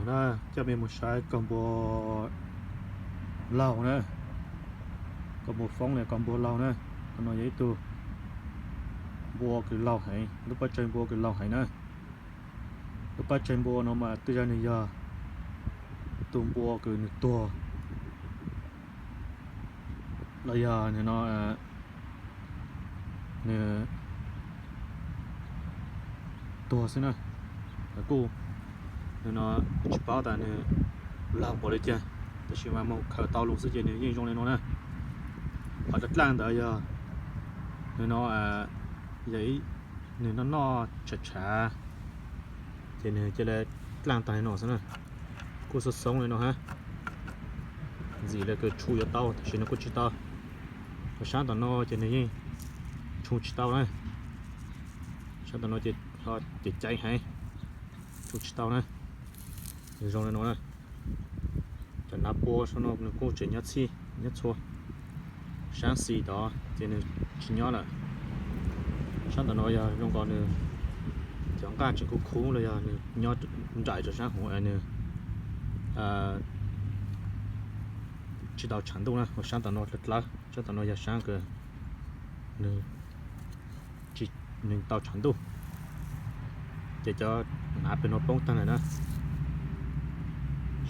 Na, coj mej mus saib kaus npua laug na, kaus npua foob na, kaus npua laug na. Qhov no yog ib tug npua kws laug heev, lub paj tsawg npua kws laug heev na. Lub paj tsawg npua no mas tej zag nws yog tus npua kws nws tuag los yog nws no nws tuag xwb na. Kuj, nws no tsis paub tas nws laug npaum li cas, tab sis mas moog khaws tau lug xwb ces nws yeej zoo li no na. Qhov dlaaj dlaaj ntawd yog nws no yog nws noj noj tshav tshav ces nws cia li dlaaj taag li no xwb na. Kuj xoob xoob li no hab, ntxim le kws tshu yuav tau tab sis nws kuj tsis tau. Ho saab tom no ces nws yeej tshu tsis tau na. Saab tom no ces ceev ceev heev, tshu tsis tau na. Nws zoo li no na. Cov nav pua saab no nws kuj tseem nyob txhij nyob txhua. Saab xis tod ces nws tsis nyob lawm. Saab tom no yog zoo nkaus nws cov nqaj tseem kub khub los yog nws nyob nraim rau saab huv es nws tsis tau tshav ntuj na. Ho saab tom no dlawb dlawb, saab tom no yog saab kws nws tsis, nws tau tshav ntuj ces cov nav peg no poob taag lawm na.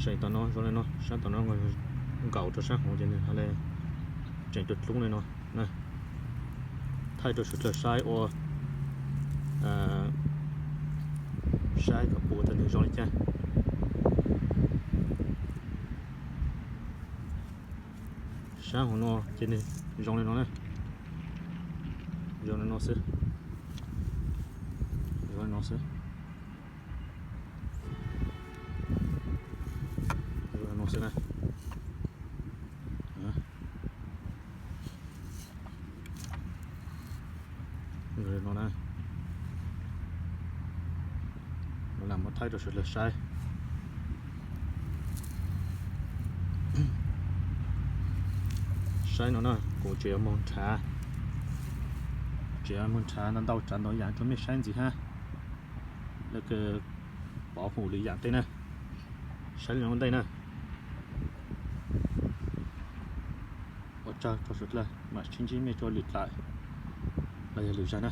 Seem tom no zoo li no, saab tom no nkaum rau saab huv ces nws hab le tseem dlub dlub li no. Thaij rau suav dlawg saib ua saib kom puv tas nws zoo li cas. Saab huv no ces nws zoo li no na. Zoo li no xwb. Zoo li no xwb. Zoo li no xwb na. Zoo li no na. Lam muab thaij rau suav dlawg saib. Saib no na, kuv tseem yuav moog nrhav, tseem yuav moog nrhav ntau ntau tsav ntau yaam rau mej saib ntxiv hab. Lawv kws pov hum lwm yaam tej na, saib lwm ntej na. Ua tsaug rau suav dlawg, mam sib ntsib mej rua lwm dlaim los yog lwm zag na.